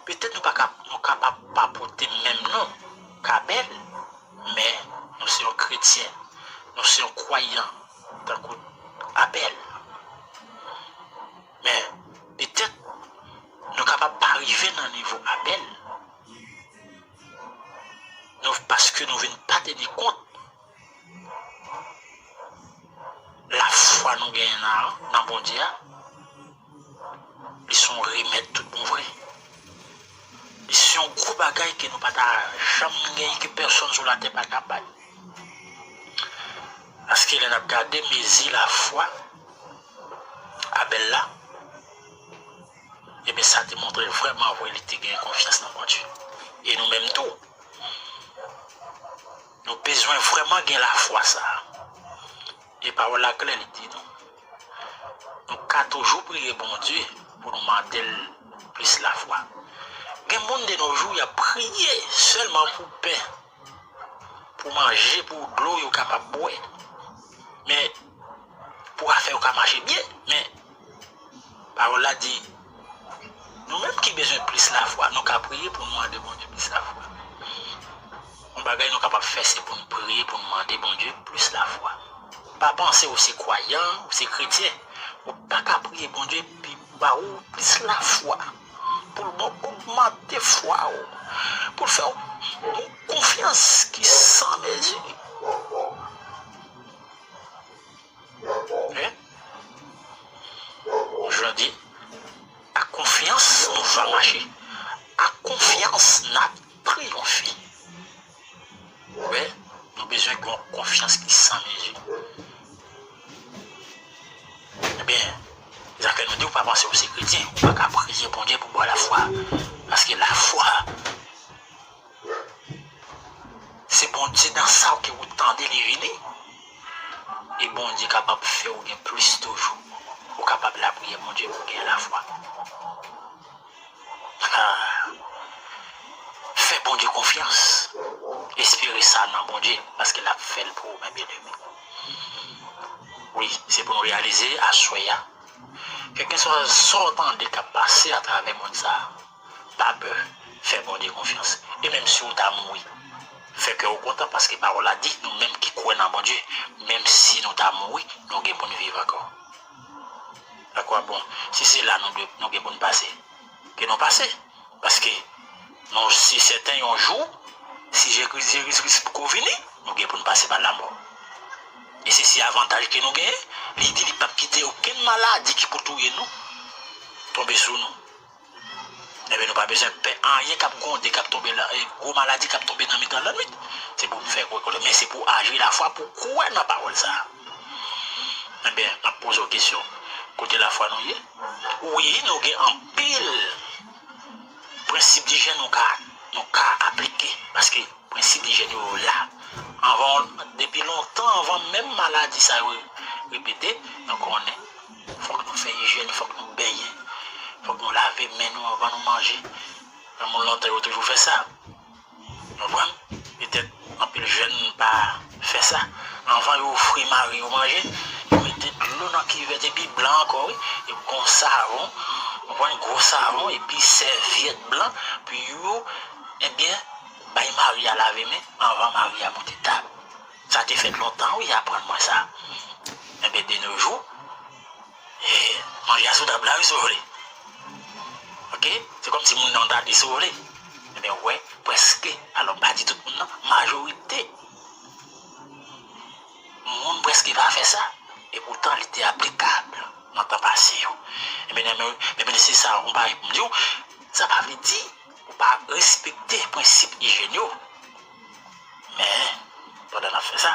petèt nou pa ka, nou kapab pa pote menm non k Abèl, men nou se yon kretyen, nou se yon kwayan, tankou Abèl. Men, petèt, nou kapab pa rive nan nivo Abèl, nou, paske nou vin pa teni kont lafwa nou genyen nan, nan Bondye a, li se yon remèd tout bon vre. Li se yon gwo bagay ke nou pa ta janm genyen, ke pèsonn sou latè pa ka bay. Paske lè n ap gade mezi lafwa Abèl la, ebyen, sa te montre vrèman vre li te gen konfyans nan Bondye. E nou menm tou, nou bezwen vrèman gen lafwa sa a. E pawòl la klè, li di nou, nou ka toujou priye Bondye pou nou mande l plis lafwa. Gen moun de nos jours, y ap priye sèlman pou pen, pou manje, pou dlo yo kapab bwè. Men, pou afè yo ka mache byen. Men, pawòl la di, nou menm ki bezwen plis lafwa, nou ka priye pou nou mande Bondye plis lafwa. Yon bagay nou kapab fè, se pou nou priye, pou nou mande Bondye plis lafwa. Pa panse ou se kwayan, ou se kretyen, ou pa ka priye Bondye pi ba ou plis lafwa, pou l ba w ogmante fwa w, pou l fè w yon konfyans ki san mezi. Hein? Jodi, ak konfyans nou va mache. Ak konfyans n ap triyonfe. Wè, nou bezwen gen yon konfyans ki san mezi. Ebyen, se sa fè nou di w pa panse w se kretyen, ou pa ka priye Bondye pou ba w lafwa. Paske la, delivre li. E Bondye kapab fè w gen plis toujou. Ou kapab lapriyè Bondye pou w gen lafwa. Fè Bondye konfyans. Espere sa nan Bondye, paske l ap fè l pou ou, men byeneme. Wi, se pou nou reyalize aswè a. Kèlkeswa sa w tande k ap pase atravè mond sa a, pa pè, fè Bondye konfyans. E menm si w ta mouri, fè kè w kontan, paske pawòl la di, nou menm ki kwè nan Bondye, menm si nou ta mouri, nou gen pou n viv ankò. Akwabon, si se la nou dwe, nou gen pou n pase, ke nou pase. Paske nou, se sèten, yon jou, si Jezi, Jezi Kris poko vini, nou gen pou n pase pa lamò. E se, se avantaj ke nou genyen. Li di li p ap kite okenn maladi ki pou touye nou tonbe sou nou. Ebyen, nou pa bezwen pè anyen k ap gwonde, k ap tonbe la, e gwo maladi k ap tonbe nan mitan lannwit. Se pou n fè kòrèk, men se pou aji lafwa, pou kwè nan pawòl sa a. Ebyen, m ap poze w kesyon. Kote lafwa nou ye? Wi, nou gen anpil prensip dijyèn nou ka, nou ka aplike. Paske prensip dijyèn yo la. Anvan, depi lontan, anvan menm maladi sa yo repete, nou konnen. Fòk nou fè ijyèn, fòk nou benyen. Fòk nou lave men nou anvan nou manje. Nan moun lontan, yo toujou fè sa. Konprann? Petèt, anpil jèn pa fè sa. Anvan yo ofri mari yo manje, yo mete dlo nan kivèt epi blan ankò, wi. Epi gon savon, konprann, gwo savon, epi sèvyèt blan, pou yo, ebyen, bay mari a lave men anvan mari a moute tab. Sa te fèt lontan, wi, aprann mwen sa. Ebyen, de nos jours, eh, manje a sou tab la, wi, si w vle. Oke? Se kòmsi moun nan ta di, si w vle. Ebyen, w wè, prèske, alò, m pa di tout moun nan, majorite moun prèske pa fè sa. E poutan, li te aplikab nan tan pase yo. Ebyen, men, men, men se sa, yon bagay pou m di w, sa pa vle di ou pa respekte prensip ijyèn yo. Men, pandan n ap fè sa,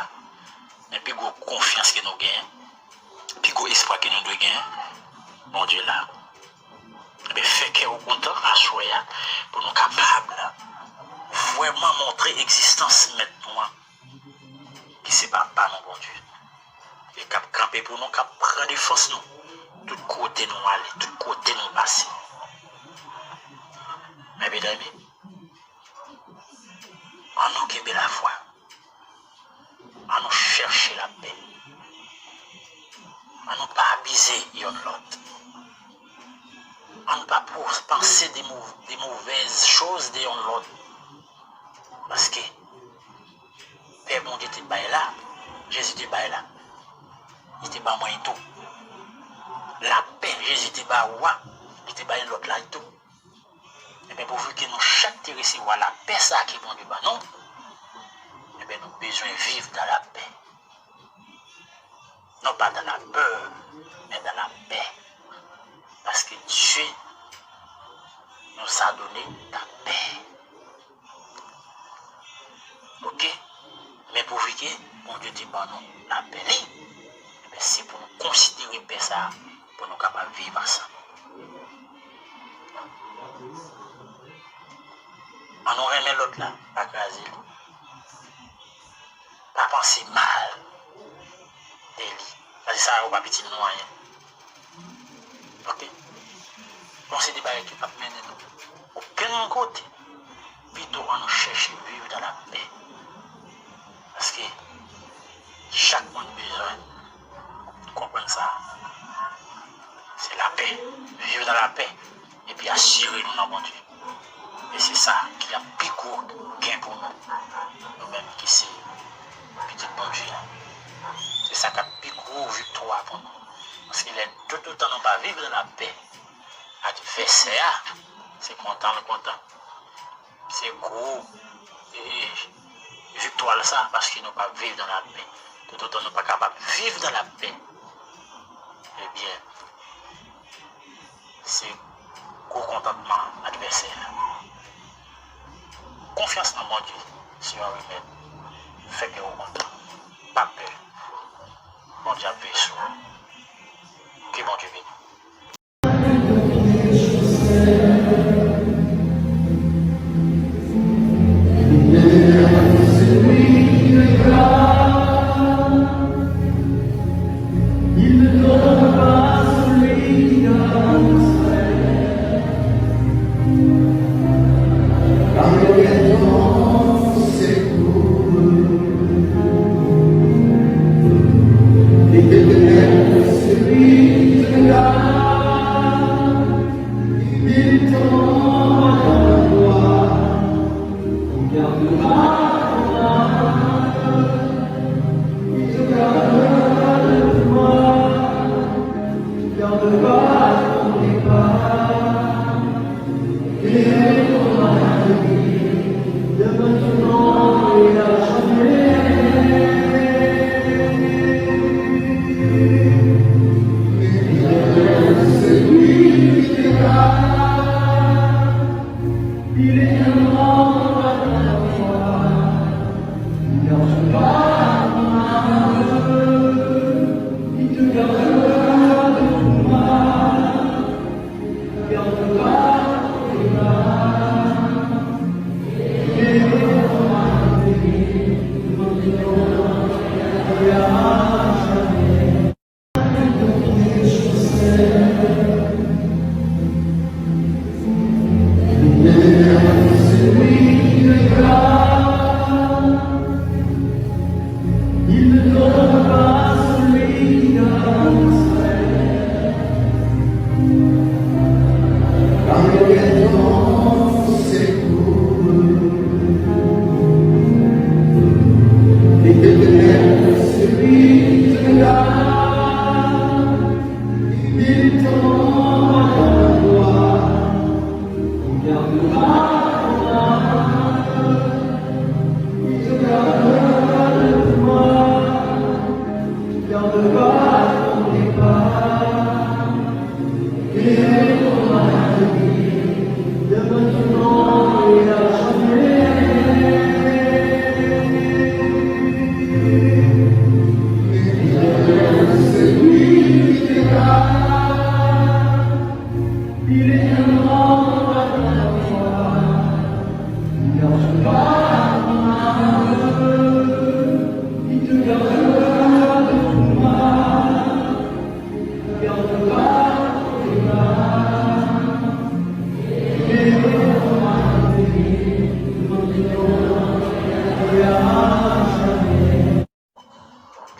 men pi gwo konfyans ke nou genyen, pi gwo espwa ke nou dwe genyen, Bondye la. Ebyen, fè kè w kontan aswè a, pou nou kapab vrèman montre egzistans Mèt nou an, ki se Papa nou, Bondye, e k ap kanpe pou nou, k ap pran defans nou, tout kote nou ale, tout kote nou pase. Men, medam, ann nou kenbe lafwa. Ann nou chèche lapè. Ann nou pa abize yonn lòt. Ann nou pa pou, panse de mo-, de movèz choz de yonn lòt. Paske pè Bondye te bay la, Jezi te bay la, li te ban mwen tou. Lapè Jezi te ba ou a, li te bay lòt la tou. Ebyen, pouvi ke nou chak te resevwa lapè sa a ke Bondye ban nou, ebyen, nou bezwen viv dans la paix. Non pas dans la peur, mais dans la paix. Parce que Dieu nous a donné la paix. Oke? Men pouvi ke Bondye te ban nou lapè li, ebyen, se pou nou konsidere pè sa a, pou nou kapab viv ansanm. Ann nou renmen lòt la, pa kraze li. Pa panse mal de li. Paske sa yo p ap itil nou anyen. Oke? Bon, se de bagay ki p ap mennen nou okenn kote. Pito ann nou chèche viv dans la paix. Paske chak moun bezwen konprann sa. Se lapè. Viv dans la paix. Epi asire nou nan Bondye. E se sa ki ap pi gwo gen pou nou. Nou menm ki se pitit Bondye a. Se sa k ap pi gwo viktwa pou nou. Paske lè toutotan nou pa viv dans la paix, advèsè a, se kontan l kontan. Se gwo, e, viktwa l sa, paske nou pa viv dans la paix. Toutotan nou pa kapab viv dans la paix, ebyen, se gwo kontantman advèsè a. Konfyans nan Bondye, se yon remèd. Fè kè w kontan. Pa pè. Bondye ap veye sou ou. Ke Bondye beni w.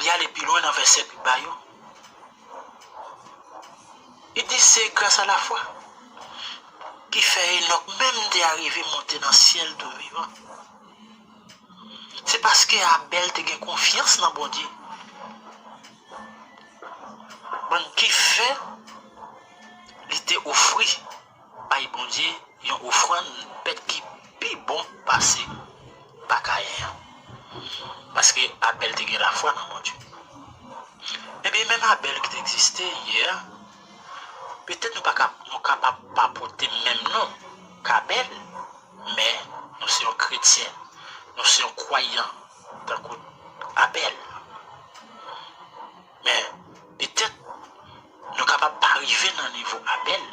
Li ale pi lwen nan vèsè li ba yo. Li di, se gras a lafwa ki fè Enòk menm te arive monte nan syèl tou vivan. Se paske Abèl te gen konfyans nan Bondye. Ban ki fè li te ofri bay Bondye yon ofrann bèt ki pi bon pase pa Kayen an. Paske Abèl te gen lafwa nan Bondye. Ebyen, menm Abèl ki te egziste yè, petèt nou pa ka, nou kapab pa pote menm non k Abèl, men nou se yon kretyen, nou se yon kwayan, tankou Abèl. Men, petèt, nou kapab pa rive nan nivo Abèl,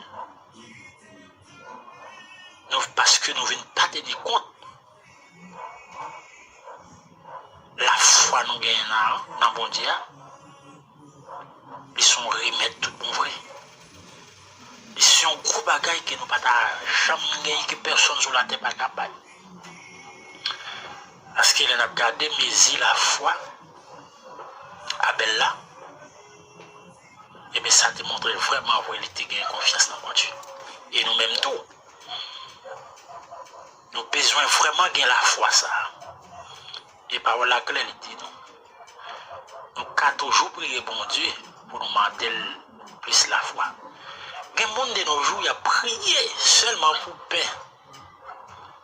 nou, paske nou vin pa teni kont lafwa nou genyen nan, nan Bondye a, li se yon remèd tout bon vre. Li se yon gwo bagay ke nou pa ta janm genyen, ke pèsonn sou latè pa ka bay. Paske lè n ap gade mezi lafwa Abèl la, ebyen, sa te montre vrèman vre li te gen konfyans nan Bondye. E nou menm tou, nou bezwen vrèman gen lafwa sa a. E pawòl la klè, li di nou, nou ka toujou priye Bondye pou nou mande l plis lafwa. Gen moun de nos jours, y ap priye sèlman pou pen,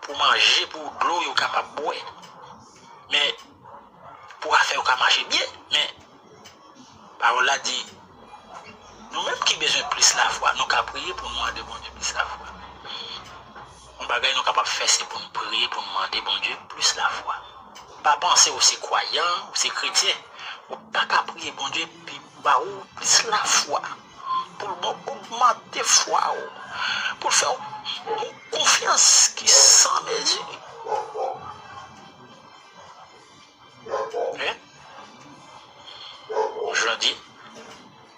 pou manje, pou dlo yo kapab bwè. Men, pou afè yo ka mache byen, men pawòl la di, nou menm ki bezwen plis lafwa, nou ka priye pou nou mande Bondye plis lafwa. Yon bagay nou kapab fè, se pou nou priye, pou nou mande Bondye plis lafwa. Pa panse ou se kwayan, ou se kretyen, ou pa ka priye Bondye, pi ba ou plis lafwa, pou l ba w ogmante fwa w, pou l fè w yon konfyans ki san mezi. Wi. Jodi,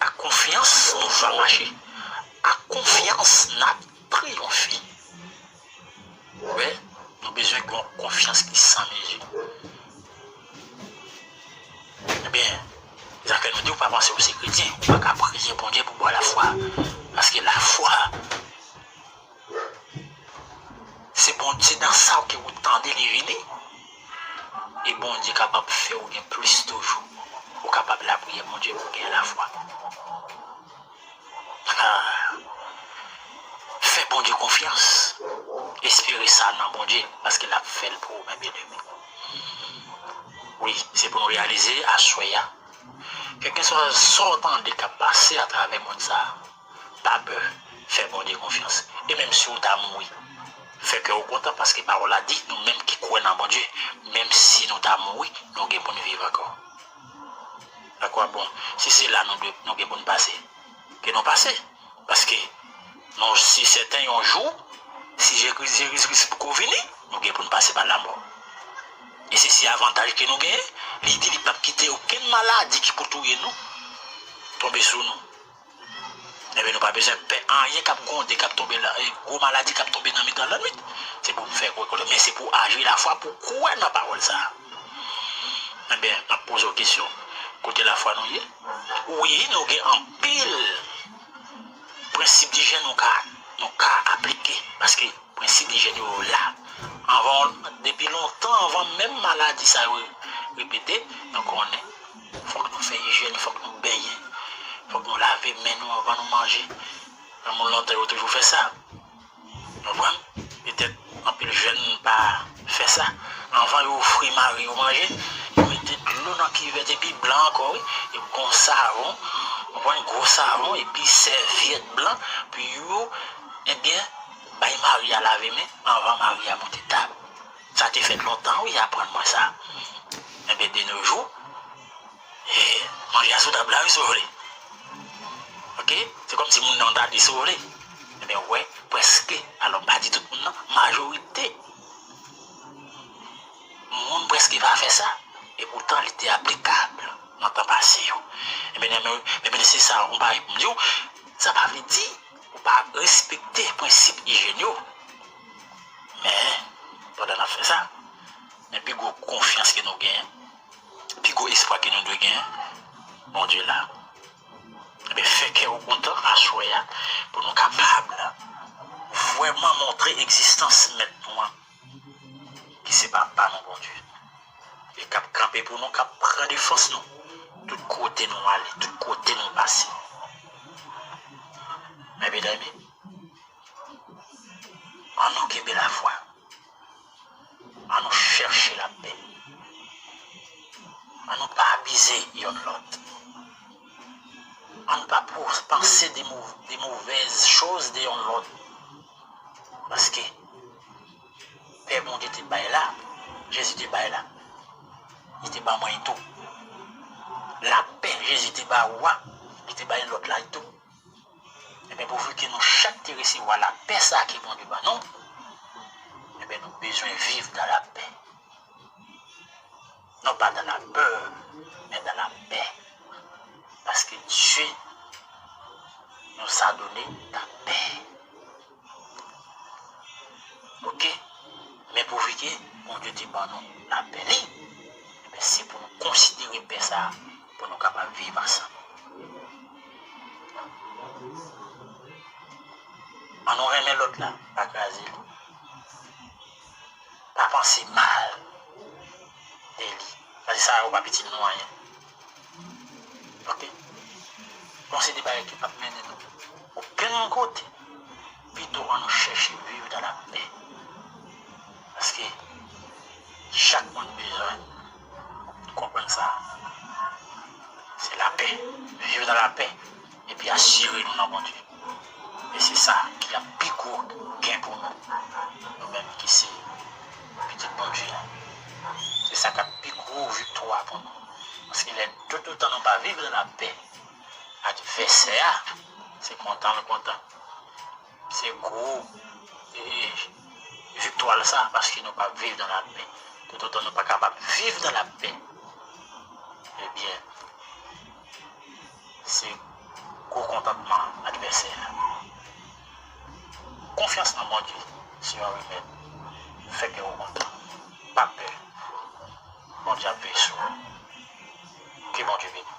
ak konfyans, nou va mache. Ak konfyans, n ap triyonfe. Wi, nou bezwen gen yon konfyans ki san mezi. Ebyen, sa fè nou di, ou pa panse ou se kretyen, ou pa ka priye Bondye pou ba w lafwa. Paske lafwa, se Bondye, se nan sa ke ou tande li vini. E Bondye kapab fè ou gen plis toujou. Ou kapab lapriyè Bondye pou gen lafwa. Ah. Fè Bondye konfyans. Espere sa nan Bondye, paske l ap fè l pou ou, men byeneme. Wi, se pou nou reyalize aswè a. Kèlkeswa sa w tande k ap pase atravè mond sa a, pa pè, fè Bondye konfyans. E menm si w ta mouri, fè kè w kontan, paske pawòl la di, nou menm ki kwè nan Bondye, menm si nou ta mouri, nou gen pou n viv ankò. Akwabon, si se la nou dwe, nou gen pou n pase, ke nou pase. Paske, nou si sèten yon jou, si Jezi, Jezi Kris poko vini, nou gen pou n pase pa lamò. E se si avantaj ke nou genyen, li di li p ap kite okenn maladi ki pou touye nou tonbe sou nou. Ebyen, nou pa bezwen pè anyen k ap gwonde, k ap tonbe la, e gwo maladi k ap tonbe nan mitan lannwit. Se pou nou fè kwè, men se pou aji lafwa, pou kwè nan pawòl sa a. Ebyen, m ap poze w kesyon. Kote lafwa nou ye? Wi, nou gen anpil prensip dijèn nou ka, nou ka aplike. Paske prensip dijèn yo la. Anvan, depi lontan, anvan menm maladi sa yo repete, nou konnen. Fòk nou fè ijèn, fòk nou benyen, fòk nou lave men nou anvan nou manje. Nan moun lontan, yo toujou fè sa. Konprann? Petèt anpil jèn pa fè sa. Anvan yo ofri mari yo manje, yo mete dlo nan kivèt epi blan ankò, wi. Epi gon savon, konprann, gwo savon, epi sèvyèt blan, pou yo, ebyen, bay mari a lave men anvan mari a moute tab. Sa te fèt lontan, wi, y aprann mwen sa. Ebyen, de nos jours, e, manje a sou tab la, wi, si w vle. Oke? Se kòmsi moun nan ta di, si w vle. Ebyen, w wè, prèske, alò, m pa di tout moun nan, majorite moun prèske pa fè sa. E poutan, li te aplikab nan tan pase yo. Ebyen, men, men, men se sa, yon bagay pou m di w, sa pa vle di ou pa respekte prensip ijyèn yo. Men, pandan n ap fè sa, men pi gwo konfyans ke nou genyen, pi gwo espwa ke nou dwe genyen, Bondye la. Ebyen, fè kè w kontan aswè a, pou nou kapab vrèman montre egzistans Mèt nou an, ki se Papa nou, Bondye, e k ap kanpe pou nou, k ap pran defans nou, tout kote nou ale, tout kote nou pase. Men, byeneme, ann nou kenbe lafwa. Ann nou chèche lapè. Ann nou pa abize yonn lòt. Ann nou pa pou, panse de, mo, de movèz choz de yonn lòt. Paske pè Bondye te bay la, Jezi te bay la, li te ban mwen tou. Lapè Jezi te ba ou a, li te bay lòt la tou. Ebyen, pouvi ke nou chak te resevwa lapè sa a ke Bondye ban nou, ebyen, nou bezwen viv dans la paix. Non pas dans la peur, mais dans la paix. Parce que Dieu nous a donné la paix. Oke? Men pouvi ke Bondye te ban nou lapè li, ebyen, se pou nou konsidere pè sa a, pou nou kapab viv ansanm. Ann nou renmen lòt la, pa kraze li. Pa panse mal de li. Paske sa yo p ap itil nou anyen. Oke? Bon, se de bagay ki p ap mennen nou okenn kote. Pito ann nou chèche viv dans la paix. Paske chak moun bezwen konprann sa. Se lapè. Viv dans la paix. Epi asire nou nan Bondye. E se sa ki ap pi gwo gen pou nou. Nou menm ki se pitit Bondye a. Se sa k ap pi gwo viktwa pou nou. Paske lè toutotan nou pa viv dans la paix, advèsè a, se kontan l kontan. Se gwo, e, viktwa l sa, paske nou pa viv dans la paix. Toutotan nou pa kapab viv dans la paix, ebyen, se gwo kontantman advèsè a. Konfyans nan Bondye se yon remèd. Fè kè w kontan. Pa pè. Bondye ap veye sou ou. Ke Bondye beni.